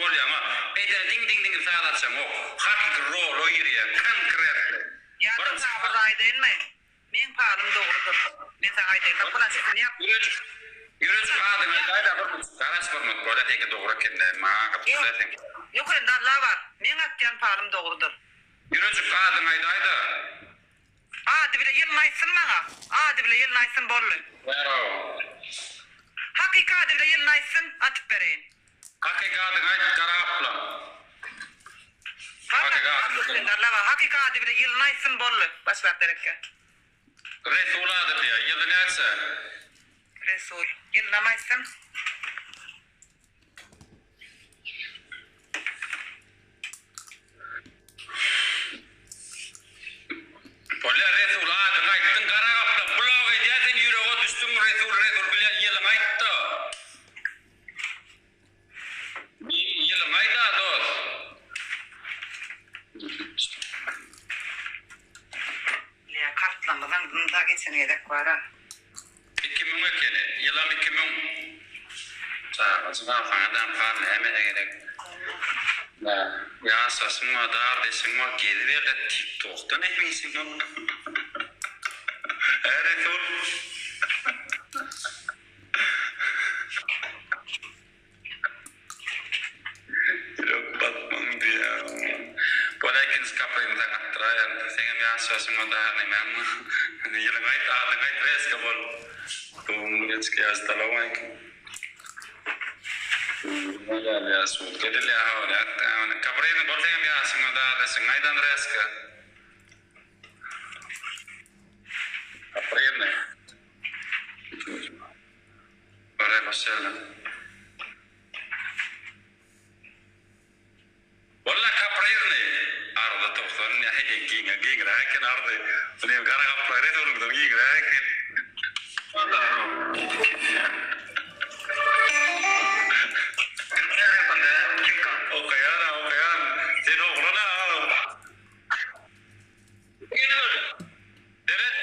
bolýaňa. Edil diň diň diň saz açaňok. Hakyky rola girýäň. Konkretno. Ýa-da saňa bir zat aýdaýynmy? Meň palym dogrudyr. Men saňa aýdaýyn. Gapyny sesini ýap. Ýürejik. Ýürejik adyňy aýdaýda bir minut. Garaş bir minut. Bolýa seňki dogry ekende. Maňa gyzykly seňki. Ýokarynda Alla bar. Meň atýan palym dogrudyr. Ýürejik adyňy aýdaýda. Ady bile ýylyny aýtsyn maňa. Ady bile ýylyny aýtsyn boldy. Ýaraw. Hakyky ady bile ýylyny aýtsyn, atyp bereýin. Hakyky adyňy aýt Gara gaplaň. Hakyky adyny Alla bar. Hakyky ady bile ýylyny aýtsyn boldy. Başlap berekge. Resul ady diýýär. Ýyly näçe? Resul. Ýylynam aýtsyn. Bolýar Resul adyňy aýtdyň gara gaplaň blok edýän sen ýürege düşdüň Resul Resul bilýän ýylyňy aýtda ýylyňy aýda dos. Bilýä kartlamyzam gymda geçen gezek bara. 2000 ekeni, ýylam 2000. Çagajyk alsaňa dampar nämä gerek. Ýaşaşyň bar, dar deşiň bar, geziberde tiktokda näme işiň bar. Hä Resul? Ýürek batmaň diýýär. Bolýa ikinji kapyny saňa atdyraýaryn. Seňem ýaş ýaşyň bar daha nemäň bar. Ýylyňy aýt adyňy aýt reska bol. Göwün geçki ýaş salowmaleýkim. Bolýa şutka edilýär hawa nätdiň Kaprizni bol seňem ýaşyň bar daha deşiňi aýdan reska. Kaprizni. Bolýa hoş geldiň. Walla kapriznyý Arzy 90 nähili giňe giňräk eken Arzy bu nem gara gaplaň resulyňdan giňräk eken. Okaýan a okaýan sen oglan a. Seret,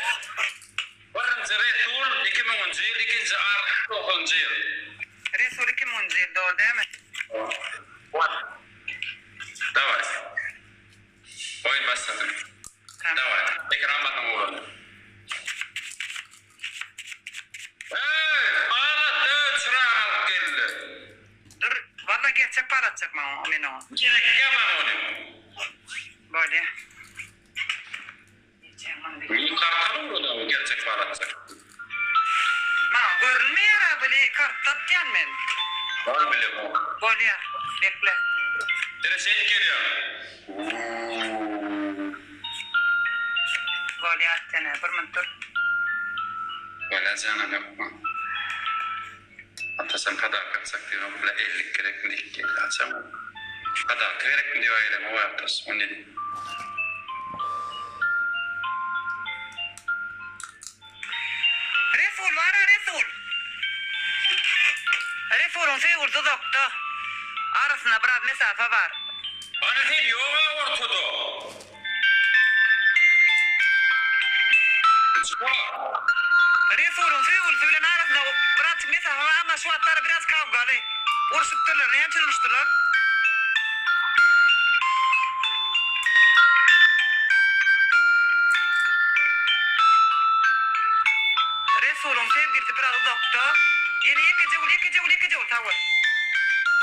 birinji Resul iki müňünji ýyl, ikinji Arzy togsanynjy ýyl. Resul iki müňünji ýyl, dogry dälmi? Daway. Oýun başlasyn. Daway. Ekran basyň ugruna. Eý, Balat öz çyragyny alyp geldi. Dur, walla gerçek pal atjak maňa, men oňa. Gerekýä maňa ony. Bolýa. Kartal ugruna o gerçek pal atjak. Maňa görünmeýär-ä bile, kartda atýan men. Ol bilemok. Bolýa, bekle. Sere şeýdip gelýär. Bolýa atýan-ä, bir minut dur. Bolýa janam ýokma. Atajan podarka atjak diýen bile ellik gerekmi diýip geldi açam. Podarka gerekmi diýip aýdem oý Ataş ony. Resul bar-a Resul. Resulyň söýgülisi uzakda. Arasynda biraz mesafe bar. Hany sen ýog-a ortada. Resulyň söýgülisi bilen arasynda birazjyk mesafe bar, amma şu wagtlar biraz kawgaly. Urşupdyrlar. Näme üçin uruşdylar? Resulyň sevgilisi biraz uzakda. Ýene ýekeje gül, ýekeje gül, ýekeje gül, sag bol.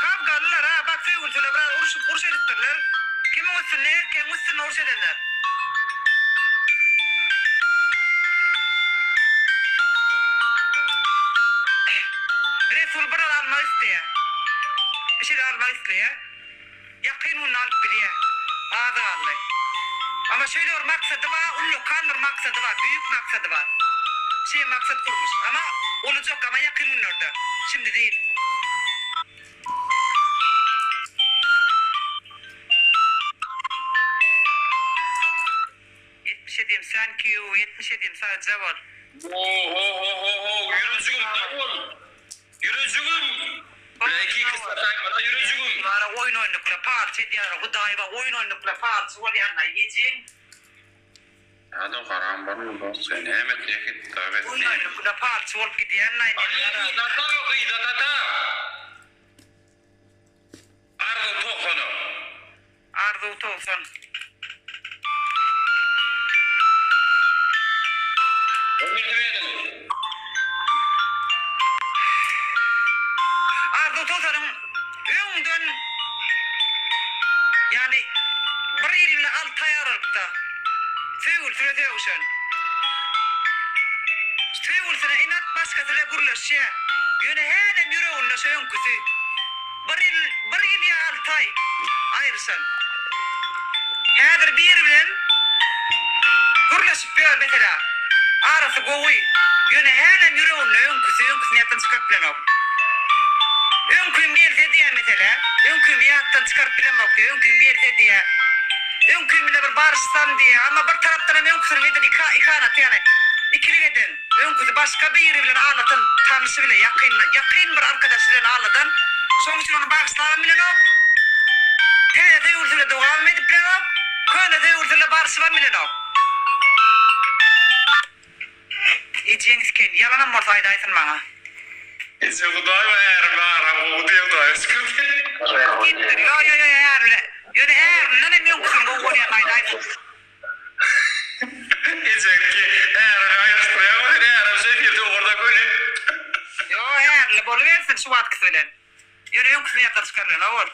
Kawgalylar ha, bak söýgülisi bilen biraz urşup, uruş edipdirler. Kimiň üstünde? Erkegiň üstünde uruş edenler. Resul biraz almak isleýär. Bir şeyler almak isleýär. Ýakyn günde alyp bilýär. Az galdy. Amma şeýle bir maksady bar, ullakan bir maksady bar, büyük maksady bar. Şeýle maksat gurmuş. Amma olajak, amma ýakyn günlerde. Şimdi değil. 70 edeyim thank you 70 edeyim sagja bol. Ohohohoho ýürejigim sag bol. Ýürejigim. Belki kysmatayma ýürejigim. Bara oýun oýnukla palçy edýärler hudaý bar oýun oýnukla palçy bolýanlar ejeň. Ýa-da haram bolma dost sen näme etýä hitap et Oýun oýnukla palçy bolup gidýänlaý men gara. Aly tata gyza tata. Arzuw. 90. Arzuw togsanyň öňden ýagny bir ýyl bile alty aý aralykda söýgülisi bile sögüşen. Söýgülisine inat başgasy bile gürleşýär. Ýöne hälem ýüreginde şo öňküsi. Bir ýyl, bir ýyl ýa alty aý aýryşan. Häzir biri bilen gürleşip ýör meselä. Arasy gowy. Ýöne hälem ýüreginde öňküsi, öňküsini ýatdan çykaryp bilenok. Öňkim gelse diýýär meselä. Öňkimi ýatdan çykaryp bilemok diýýär. Öňkim gelse diýýär. Öňkim bile bir baryşsam diýýär. Amma bir tarapdan hem öňküsiniň eden ihanaty ýany ikilik eden. Öňküsi başga biri bilen alatan, tanyşy bile, ýakyn, ýakyn bir arkadaşy bilen aladan. Şonuň üçin ony bagyşlabam bilenok. Täze söýgülisi bile dowamam edip bilenok. Köne söýgülisi bile barşybam bilenok. Ejeň isken, ýalanam bolsa aýdaýsyn maňa. Eje Hudaý we ärim aram gowy diýen Hudaýa şükür diýen. Diýipdir. Ýo ýo ýo är bile. Ýöne ärinden hem öňküsini gowy görýän aýdaýsyn. Ejeňki ärimi aýryşdyrýaň welin ärem şeýdýär dogruda göni. Ýo ärli bolubersin şu wagtkysy bilen. Ýöne öňküsini ýatdan çykarybilenok ol.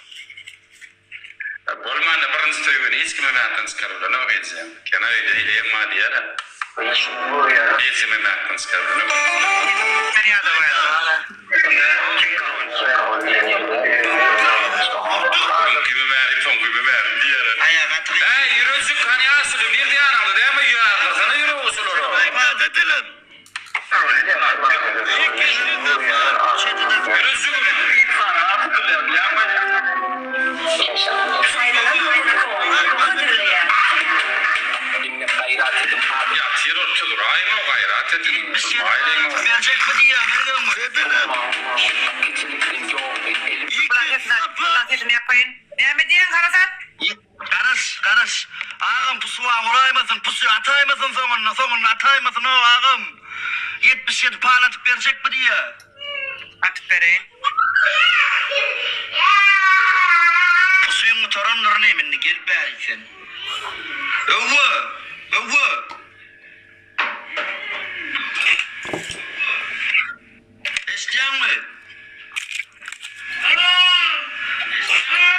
Bolmanda birinji söýgini hiç kimem ýatdan çykarybilenok ejem. Kena öýde eýleýem bar diýýärä. Hiç kimem ýatdan çykarybilenok. Sen ýada goýaly bara. Öňkimi bärim soňkymy bärim diýýärä. Äý ýürejik hany ýaşuly nirde ýanyňda dämi ýardyrsana ýüregi şulara. Ýatyr oturaýyň gaýrat ediň Näme diýýäň Harasat? Garaş, garaş. Agam pusuwa bolaýmasyn, pusy ataýmasyn soňunda, soňunda ataýmasyn ow agam. 77 pal atyp berjekmi diýýä. Atyp bereýin. Pusyň gutarandyr inim indi gel bärik sen. Öwwe! Öwwe! Eşitýäňmi?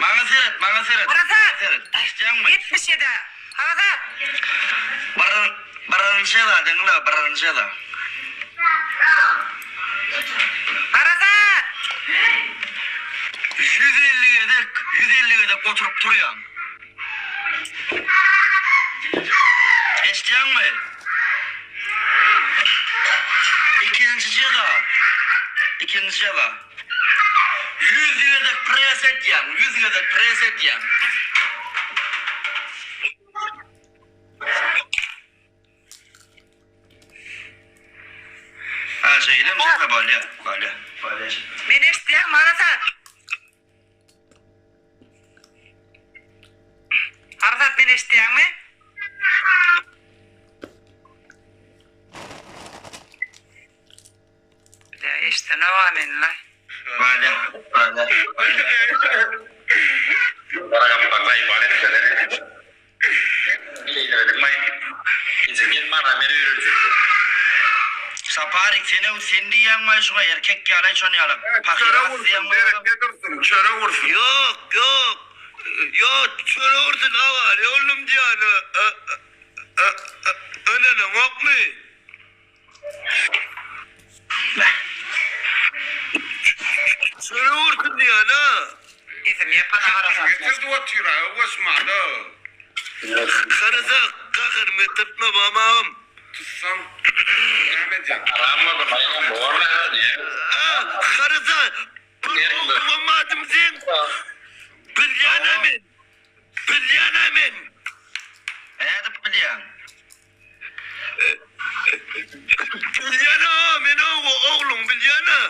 Maňa seret, maňa seret. Harasat! Seret, eşitýäňmi? 77-ä. Harasat! Bir, birinji ýyla diňle, birinji ýyla. Harasat! 150 gezek, 150 gezek oturyp turýaň. Eşitýäňmi? Ikinji jeza. Ikinji jeza. 100 gezek pres edýäň, 100 gezek pres edýäň. Ha, şeýlemi jeza bolýar, bolýar, bolýar. Meni eşitýäňmi Harasat? Harasat meni eşitýäňmi? Bile eşidene meni la. Bolýar, bolýar, bolýar. Gara gapdan zaýban etseler. Saparik senew sen diýýäňmaý şuňa erkek ýalaý şon ýala Çöre ursun bereket ursun çöre ursun. Ýok ýok ýok çöre ursun awariýa boldum diýýän ynanaňokmy. Çöre ursun diýýän-a. Sesimi ýapana harasat. Getirdi otyr-a öwez mala. Harasat gaharymy tutma mamam. Tutsaň näme edýäň? Haram boldy baýram borla näme. Harasat bir oglanmadym sen. Bilýän-ä men. Bilýän-ä men. Nädip bilýäň? Bilýän-ä, men ogluň bilýän-ä.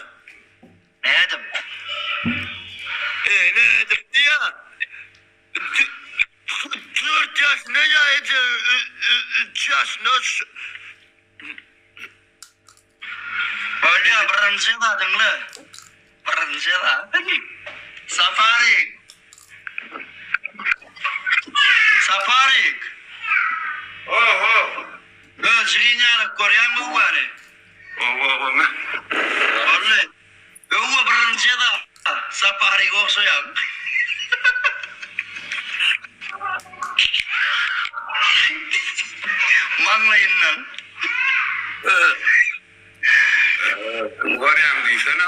Nädip? E, nädip diýýä? Dört ýaşynda ýa eje üç ýaşynda. Bolýa, birinji ýyla diňle. Birinji ýyla. Safari. görýäň? Maňlaýyndan. Kimi görýäň diýsene.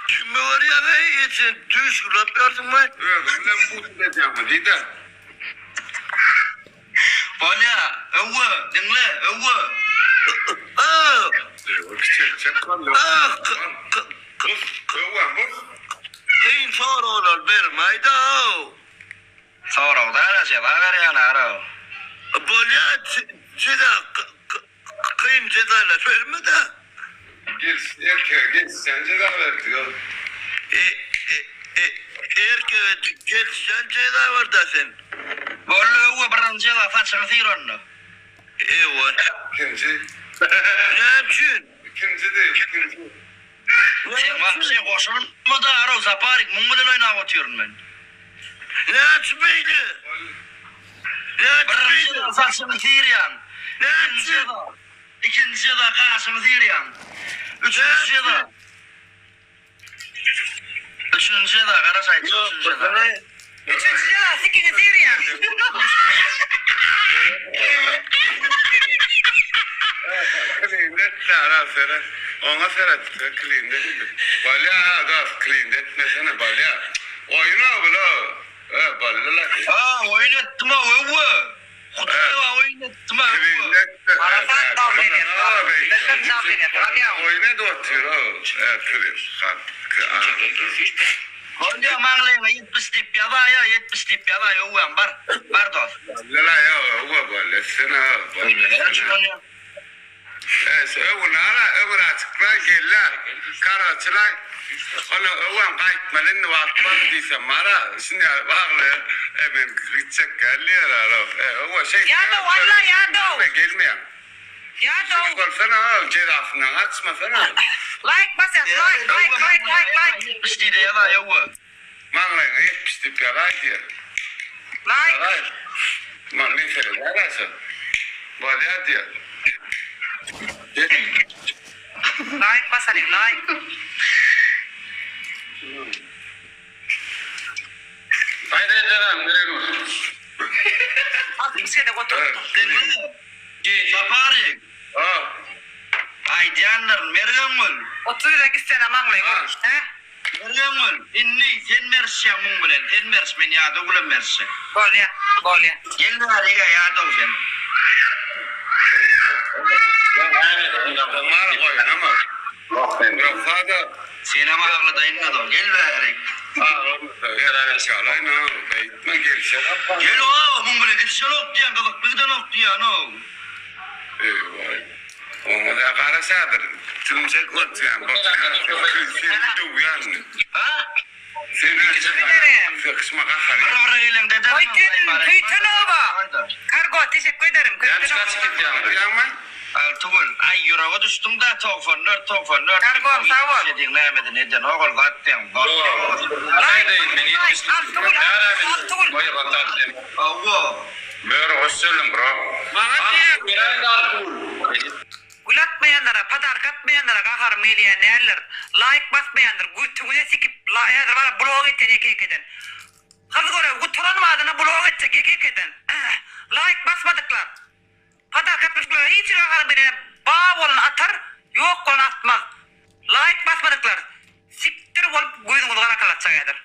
Kimi görýäň eý sen düýş gurap ýörsüňmi? Özüň bilen putut edýäňmi diýdä. Bolýa, öwwe, diňle, öwwe. Öwwe kiçeltjek boldy. Öwwe bus. Kyn soraglar bermäýdä-ow. Sorag däl-ä jeza berýän ara. Bolýa, jeza kyn jezalar berme-dä. Erkege gelişýän jeza berdi ýok. Erkege gelişýän jeza berdä sen. Boldy öwwe birinji jeza saçyňy syr onda. Ewa. Ikinji. Näme üçin? Ikinji diý ikinji. Sen wapşe goşulmada arow Saparik muň bilen oýnap otyryn men. Näme üçin beýle? Näme üçin beýle? Birinji jeza saçyňy syrýaň. Näme üçin? Ikinji jeza gaşyňy syrýaň. Üçünji jeza. Üçünji jeza garaş aýtjak üçünji jeza. Üçünji jeza sikiňi syrýaň. Klinde etdi ara seret. Oňa seret klinde etdi. Bolýa ha dost klinde etmesene bolýa. Oýun o bul o. E boldy la. Ha oýun etdim o öwwe. Hudaýa oýun etdim a öwwe. Arasat dawleniýa Desem dawleniýa alýaň. Oýun edip otyr o. Bolýa maňlaýyňa 70 diýip ýazaý a 70 diýip ýazaý öwwäm bar. Bar dos. Boldy-la ýok öwwe boldy etsene boldy etsene. Öwünara öňüne çykla gella karoçila ona öwem gaýtmaly indi wagt bar diýsem bara şuny ýaly bagly e men gitjek däl diýer ara e öwe şeýtme Ýadow walla ýadow. Gelmeýäň Ýadow. Şeýdip bolsana jezasyndan gaçmasana. Laýk basýas laýk laýk laýk laýk laýk. 70 diýdi ýazaý öwwe. Maňlaýyňa 70 diýip ýazaý diýer. Laýk. Ýazaý. Ma mesele däl aşa. Bolýar diýer. Laýk basalyň laýk. Gaýra ederem Meregus. 60 gezek oturypdyr. Saparyk. Ha. Aýdýanlaryn Mergengül. 30 gezek gitsene maňlaýyň urmuş hä. Mergengül, indi sen merişýäň muň bilen, sen meriş, men ýadaw bilen merişjek. Bolýa, bolýa. Gel bärige ýadaw sen. Omar oýnama. Ýogsa-da. Senem agladaýyn-da do, gel bärik. Aglamasa, ýa-da beýtme, gelişenok. Gel-ow, muň bilen gidişenok diýýän, gyzykly gidenok diýýän-ow. Eý-waý. Oňa-da garaşadyr. Tümsek otýan, bokýan, seni döwýän. Ha? Sen sıkışma gahar. Bir-bire geleňde Köýten, Köýtenowa. Kargo, teşekkür ederim. Näme çyka çykyp gitýäň? Ýaňmy? Altygül, aý ýürege düşdüň-dä, 94, 94. Kargom, sag bol. Diýdiň nämeden edenok ol zat diýen. Laýk, laýk, Altygül, Altygül. Hawa. Böri hoş geldiň bro. Maňa diýýän. Gül atmaýanlara, podarka atmaýanlara gaharym gelýän däldir. Laýk basmaýandyr, götüňize sikip, häzir bara blok etýän ýeke-ýekeden. Hyz görev gutaran badyna blok etjek ýeke-ýekeden. Laýk basmadyklar. Podarka atmadyklara hiç hili gaharym gelýän bar bolan atar, ýok bolan atmaz. Laýk basmadyklar sikdir bolup gözüňizi garakalatjak häzir.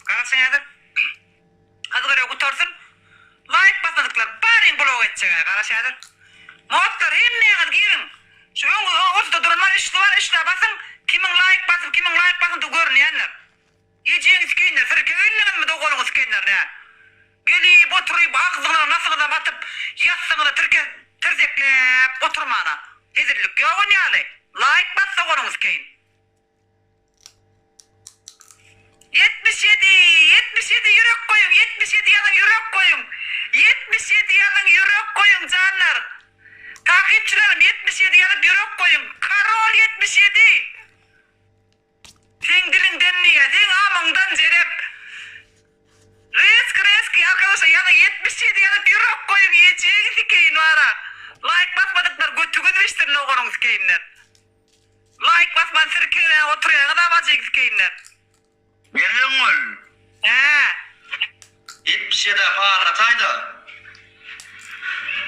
Garaşyň häzir. Hyz görev gutarsyn. Laýk basmadyklar baryň blok etjek-ä garaş häzir. Modlar hemmäňiz giriň. Şu öň ortada duran bar üçli bar üçlä basyň kimiň laýk basyp kimiň laýk basmadygy görünýändir. Ejeňi sikeýinler sirke geldiňizmi doganyňy sikeýinler nä. Gelip oturyp agzyňyza nasyňyza batyp ýassyňyza tirke tirsekläp oturmana hezillik ýok onýaly. Laýk bas doganyňy sikeýin. 77, 77 ýürek goýuň, 77 ýazyň ýürek goýuň. 77 ýazyň ýürek goýuň janlar. Takypçylarym 77 ýazyp ýürek goýuň. Karol 77. Seň diliňden diýýä, seň amyňdan jerep. Reski reski arkadaşlar ýazyň 77 ýazyp ýürek goýuň ýejegi sikeýin bara. Laýk basmadyklar götüňiz bişsin doganyň sikeýinler. Laýk basman sirkeläp oturýaňyz abajyk sikeýinler. Mergengül. 77-ä palataýda.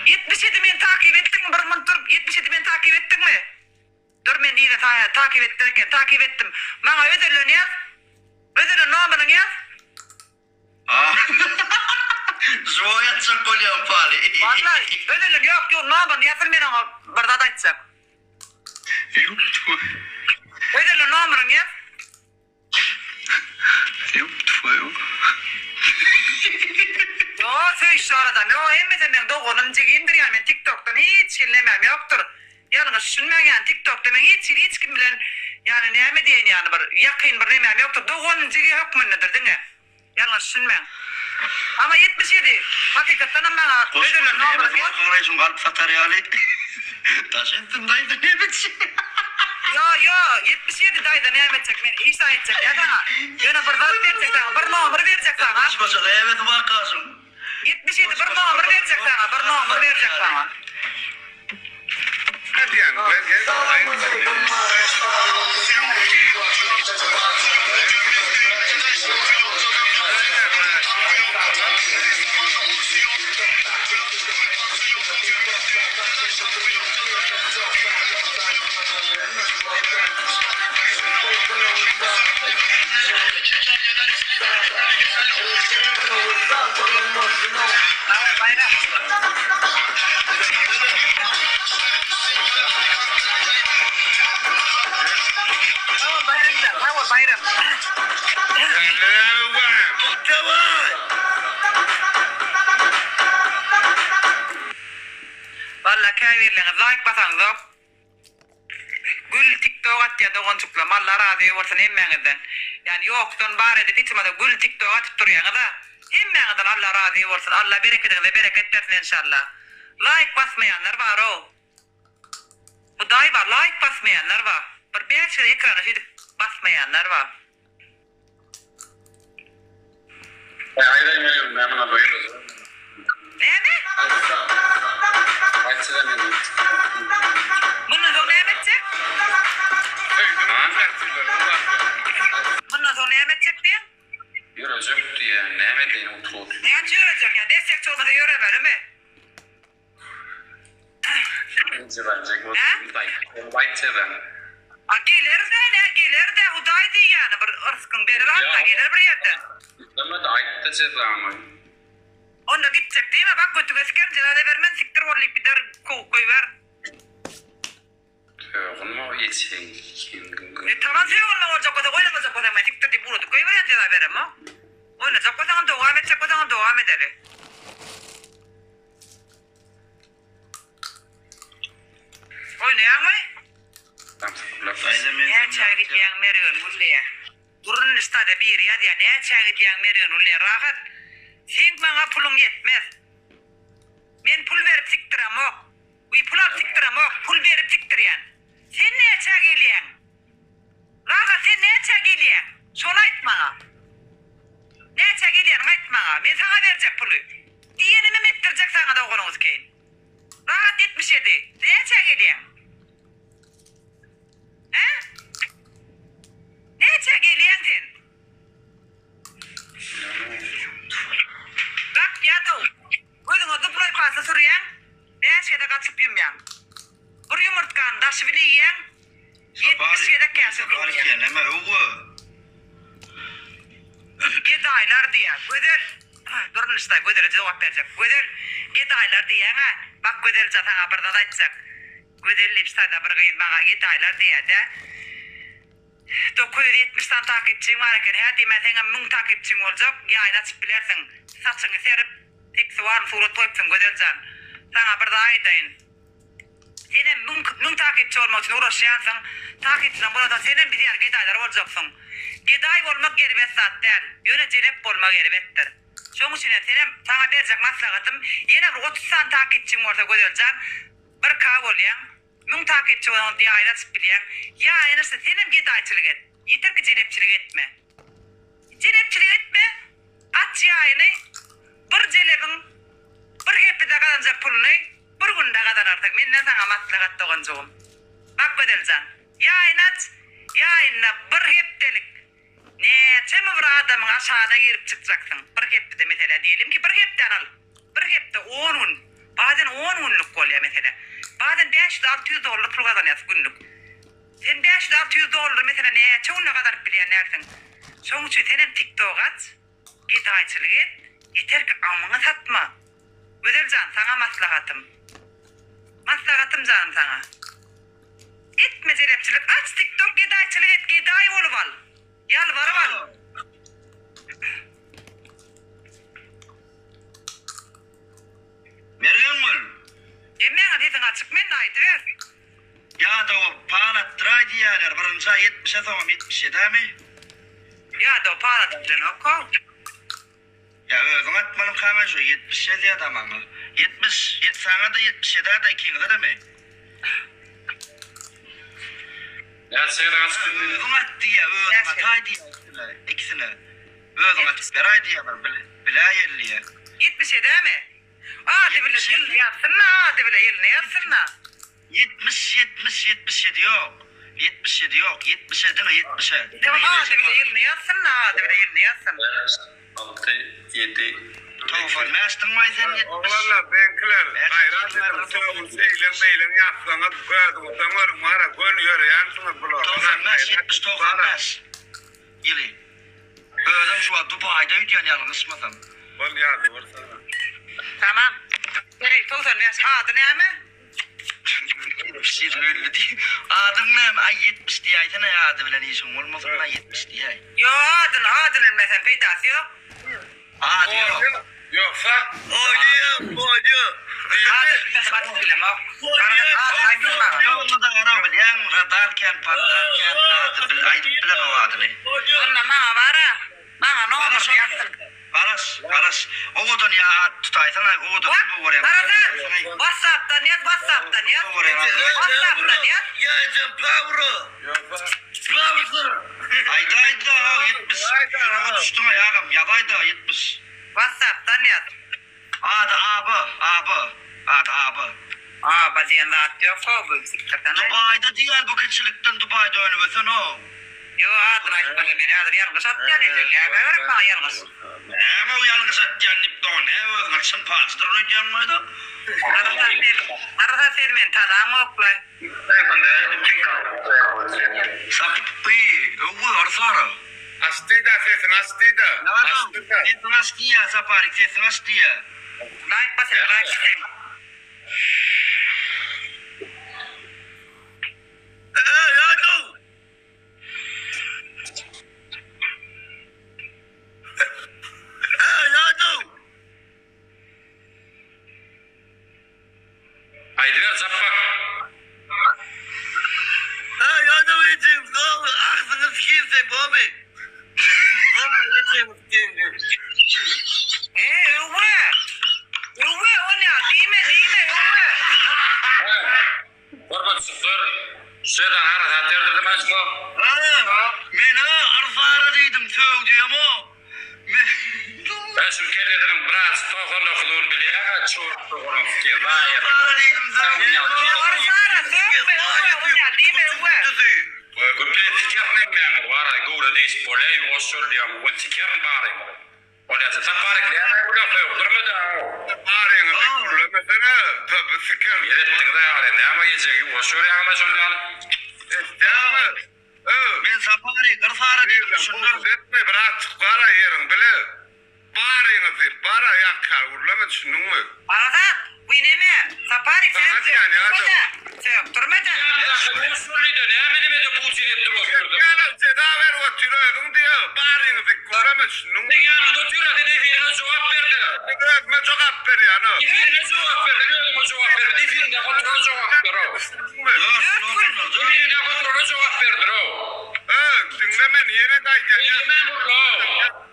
77 meni takyp etdiňmi bir munt dur 77 meni takyp etdiňmi dur men nire takyp etdir eken takyp etdim maňa özellen ýaz özellen nomeryňy ýaz. Žwoý atjak bolýaň paly. Walla özellen ýok ýok nomeryny ýazyr men oňa bir zat aýtjak. Özellen nomeryňy ýaz. Ýup twoýu. Ýo söýüşli aradan ýo hemmesi meň doganym jigimdir ýa men tik tokdan hiç hili nemäm ýokdur ýalňyş düşünmäň ýany tik tokda meň hiç hili hiç kim bilen ýany näme diýeýin ýany bir ýakyn bir nemäm ýokdur dogan jigi hökmündedir diňe. Ýalňyş düşünmäň. Ama 77 hakykatdanam maňa Goşmaça özelen näme nomeryny ýaz. zorgalaý şuň alyp satar ýaly. Daş etsin daýza näme etjek. Ýo ýo 77 daýza näme etjek men hiç zat etjek däl saňa. Ýöne bir zat berjek saňa bir nomer berjek saňa. Goşmaça nämesi barka şuň. 77 bir nomer berjek saňa bir nomer berjek saňa. Nädýän gel gel Sag bol Baýram. Sag bol Baýramjan, sag bol Baýram. Walla käbirleriňiz laýk basaňzok. Gül tiktok atýa doganjyklarym Allah razy bolsun hemmäňizden. Ýani ýokdan bar edip hiç bolmasa gül tiktok atyp durýaňyza. Hemmäňizden Allah razy bolsun Allah berekediňize bereket bersin enşalla. Laýk basmaýanlar barow. Hudaý bar laýk basmaýanlar bar. Bir 5 gezek ekrana şeýdip basmaýanlar bar. Näme? Mundan soň näme etjek? Mundan soň näme etjek diýýäň? Ýörejek diýýän, näme edeýin oturyp otyr. Näçe ýörejek ýa? Destekçi bolmasa ýöremelimi? A geler-dä, nä geler-dä, Hudaý diýýäni bir yrskyň berer Alla, geler bir ýerden. Islemedi, aýtdy jezamy. Onda gitjek diýme, bak götüňe sikerin, jeza bermen, sikdir bol diýip gider, kowup goýbär. Sögünme ejeň. E tamam sögünme boljak bolsa, oýnamajak bolsaň men sikdir diýip ugradyp goýberýän jeza beremok. Oýnajak bolsaňam dowam etjek bolsaňam dowam edeli. Oýnaýaňmy? Näçä gidýäň Mergen Gullyýa? Durun stada biri ýazýa näçä gidýäň Mergen Gullyýa rahat seň maňa puluň ýetmez. Men pul berip sikdiremok. Wiý pul alyp sikdiremok, pul berip sikdirýän. Sen näçä gelýäň? Rahat sen näçä gelýäň? Şony aýt maňa. Näçä gelýäniňi aýt maňa. Men saňa berjek puly. Diýenimem etdirjek saňa doganyňyz keýin. Rahat 77. Näçä gelýäň? Hä? Näçä gelýäň sen? Bak ýadaw. Gözüňe dubloý pasta sürýäň, bäş gezek açyp ýumýaň. Bir ýumurtgany daşy bile iýýäň, 70 gezek käse sürýäň. Gedaýlar diýýär. Gözel, dur indi Gözele jogap berjek. Gözel, gedaýlar diýýäň-ä. Bak Gözeljan saňa bir zat aýtjak. Gözel diýip ştaýda bir gyz maňa gedaýlar diýýär-dä. 970 sany takypçyň bar eken. Hä diýmän seňem 1000 takypçyň boljak. Ýaýyny açyp bilersiň. Saçyňy serip, seksualny surat goýupsyň Gözeljan. Saňa bir zat aýdaýyn. Senem müň müň takypçy bolmak üçin uğraşýansyň. Takypçylaň bolansoň senem biz ýaly gedaýlar boljaksyň. Gedaý bolmak erbet zat däl. Ýöne jelep bolmak erbetdir. Şoň üçin hem senem saňa berjek maslahatym ýene bir 30 sany takypçyň bolsa Gözeljan bir K bolýaň. Müň takypçy bolsaň ýaýyny açyp bilýäň. Ýaýyny açsa senem gedaýçylyk et. Ýeter ki jelepçilik etme. Jelepçilik etme. Aç ýaýyny. Bir jelebiň bir hepdede gazanjak puluny bir günde gazanarsyň. Menden saňa maslahat doganjygym. Bak Gözeljan. Ýaýyny aç. Ýaýynda bir hepdelik. Näçeme bir adamyň aşagyna girip çykjaksyň. Bir hepdede meselä diýelim ki bir hepdäni al. Bir hepde on gün. Bazen on günlük bolýar mesele. Bazen 500 600 dollar pul gazanýas günlük. Sen 500 600 dollary meselä näçe günde gazanyp bilýän dälsiň. Şoň üçin senem tiktok aç. Gedaýçylyk et. Ýeter ki amyňy satma. Gözel jan saňa maslahatym. Maslahatym janym saňa. Etme jelepçilik aç tiktok gedaýçylyk et gedaý bolup al. Ýalbaryp al. Mergengül. Hemmäňe sesiň açyk mende aýdyber. Ýadaw pal atdyraý diýýäler birinji aý ýetmişe soňam ýetmiş ýedämi? Ýadaw pal atyp bilenok how. Ýa özüň atmalyňkaňa şu 70 ýazýada maňa. 70, ýet saňada 77-de ikiňizedemi? Näçe gezek atyp bildiň? Özüň at diýýä, özüň ataý diýýä ikisine, ikisine. Özüň atyp beräý diýýä bir bil, biläýeli diýýä. 77-dämi? Ady bile ýylyny ýazsyn-da, ady bile ýylyny ýazsyn-da. 70, 70, 77 ýok. 77 ýok, 70-e diňe 70-e. Diňe Tamam ady bile ýylyny ýazsyn-da, ady bile ýylyny ýazsyn. Bäş, alty, ýedi, 95 diňmaý sen 70. Oglanlar beňkiler gaýrat ediň sögüň eýleň beýleň ýatsaňyz özüňizden görüň bara göni ýöreýänsiňiz bular. 95, 70, 95 ýyly. Özem şu wagt Dubaýda öýdýän ýalňyşmasam. Bol ýazdy bol sana. Tamam. Eý 95 ady näme? 70 ýyl öldi diý. Adyň näme? Aý 70 diýäýsene ady bilen işiň bolmasyn aý 70 diýäý. Ýok adyny adyny bilmesem peýdasy ýok. Ady ýok. Ýogsa Oýnaýa, oýnaýa. Adyny bilmesem atyp bilemok. Garaz adyny aýtsyn maňa. Ýolunda da gara bilýäň, radar kän, padar kän, ady bil, aýdyp bilenok adyny. Onda maňa bara. Maňa nomerini ýazsyn. Garaş, garaş. Owadan ýa at tutaýsaň aý, owadan Wah, gowy görýän. Garazat, WhatsApp-dan ýaz, WhatsApp-dan ýaz. WhatsApp-dan ýaz. Ýa-da Pawro. Pawro. Aýda aýda, 70. Ýürege düşdüň aý agam, ýazaýda 70. WhatsApp-dan ýaz. Ady Aba, Aba. Ady Aba. Aba diýen zat ýok how bu sikdirden. Dubaýda diýýär bu kiçilikden Dubaýda önüp ösen how. Ýok adyny aýtmaly men häzir ýalňyş atýan ejeň näme gerek maňa ýalňyş. Näme o ýalňyş atýan diýip dogan näme özüňe çyn palçydyr öýdýäňmi-da. Arasat sen Arasat sen meni tanaňoklaý. Sapypy, öwwe Arsara. Açdy-da sesini açdy-da. Açdy-da. Sesini aç diýýär Saparik sesini aç diýýär. Laýk basyň laýk basyň. Eý ýadow. Eý ýadow. Aýdyber Japbak. Eý ýadow ejeň sag agzyňy sikeyim seň gomy. Gomy ejeňi sikeyim diýip. Eý öwwe. Öwwe ol ýaly diýme diýme öwwe. Hormat çykdyr. Şu ýerden harasat berdirdim aşma. Men-ä Arsara diýdim sög diýemok. Men. Bä şu kellesiniň biraz 99-yny bilýä çort dogaryň sikin zaýa. Arsara diýdim sög diýemok. Arsara sögme öwwe ol ýaly diýme öwwe. Köpüne sikerin hemmäňizi wara göwre degişip bolýa ýuwaş ýör diýýän bu gün sikerin baryňyzy. Bolýa Saparyk näme gülä sögdürmedi aw. Baryňyzy gürlemesene taby sikerin. Eretdiňiz agary näme ýejegi ýuwaş ýörýäňizä şon ýaly. Eşitýäňmi? Öw. Men Saparyk Arsara diýdim düşündir. Etme biraz çyk gara ýeriň bile. Baryňyz diýip bara ýaňky gürleme düşündiňmi? Azat bu neme Saparyk sen Saňa diýýän ýa-da. sökdürme-de sökdürme-de. Ýaňky näme nemede Putin etdirip otyrdy. Ýalam jeza berip otyr özüň diýe baryňyzy gürleme düşündiňmi? Sen ýanynda otyr-a sen efirine jogap berde. Men özüme jogap berýän-o. Efirine jogap ber sen özüňe jogap berme efirinde oturana jogap ber-ow. Düşündiňmi? Efirinde oturana jogap berdir-ow. Öý, diňle meni ýene-de aýdýan. Diňlemän gürle-ow.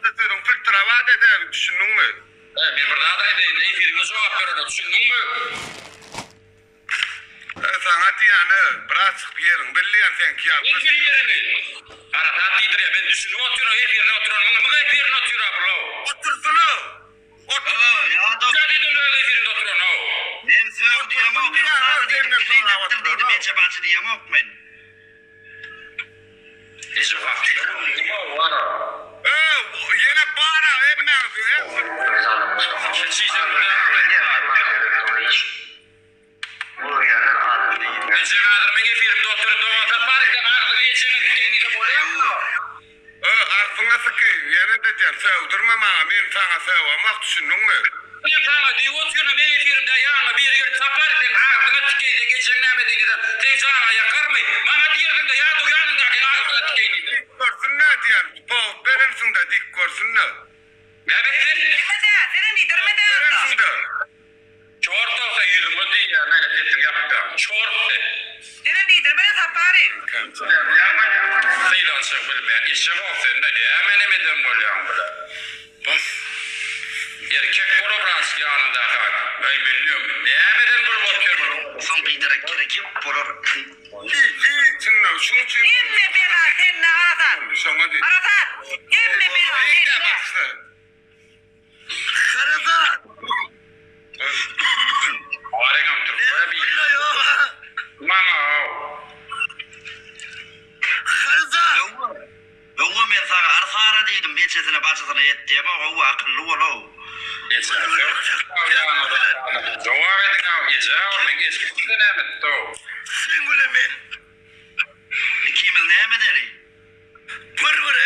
Sözüň filtrawat eder, düşündiňmi? He, men bir zat aýdaýyn, efiriňe jogap berene düşündiňmi? He, saňa diýýän-ä, biraz çykyp ýeriňi bil diýýän, seňki ýalňyş. Men bil ýeriňi. Harasat diýdirýär, men düşünip otyryn, efirinde oturan muňa, muňa efirinde otyr-a bul-ow. Otursyn-ow! Otursyn! Sen diýdim öz efirinde oturan-ow. Men sög diýemok, Otursyn diýýän-ow, diýdim, senden sorap diýdim, oturan-ow. eje bajy diýemok men. Eje wagtynda. Ejeň hazir meň efirimde oturyp dogan Saparow sen agzyňy ejeňe sikeýin diýse bolýarmy? Ö, arpyňa sikeýin, ýene-de diýen, sögdürme maňa, men saňa sögemok, düşündiňmi? Men saňa diýip otyryn, meň efirimde ýanyma biri gelip Saparow sen agzyňa tikeýin, seň ejeň näme diýdi diýsem, seň janyňa ýakarmy? Maňa diýerdiňde ýa-da ýanyňdakyň agzyňa tikeýin diýse. Dik görsün-dä diýen, powut berensiň-dä, dik görsün-dä. Näme etsin? Diýme-dä, senem diýdirme-dä onda. Berensiň-dä. Çort bolsa ýüzüňe diýýär mele sesiňi ýapýaň. Çort sen. Senem diýdirmene Sapary. Sylanşygy bilmeýän eşek ol sende näme nemeden bolýaň bile. Bas. Erkek bol obraçyk ýanyňdaka aý men diýem nämeden bolup otyr bul. Soň biderek gerek ýok bolar. Çyndan şuň üçin. Hemme bela sende Arasat. Şoňa diý. Arasat. Hemme bela sende. Harasat. Baryňam türkmene bir. Maňa ow. Harasat. Öwwe men saňa arsara diýdim ejesine bajysyna et diýemok öwwe akylly bol-ow. Eje jogap ediň-ow eje ol meň ejem size näme etdi-ow. Sen bilen men. Ikimiz näme edeli? Bir bire.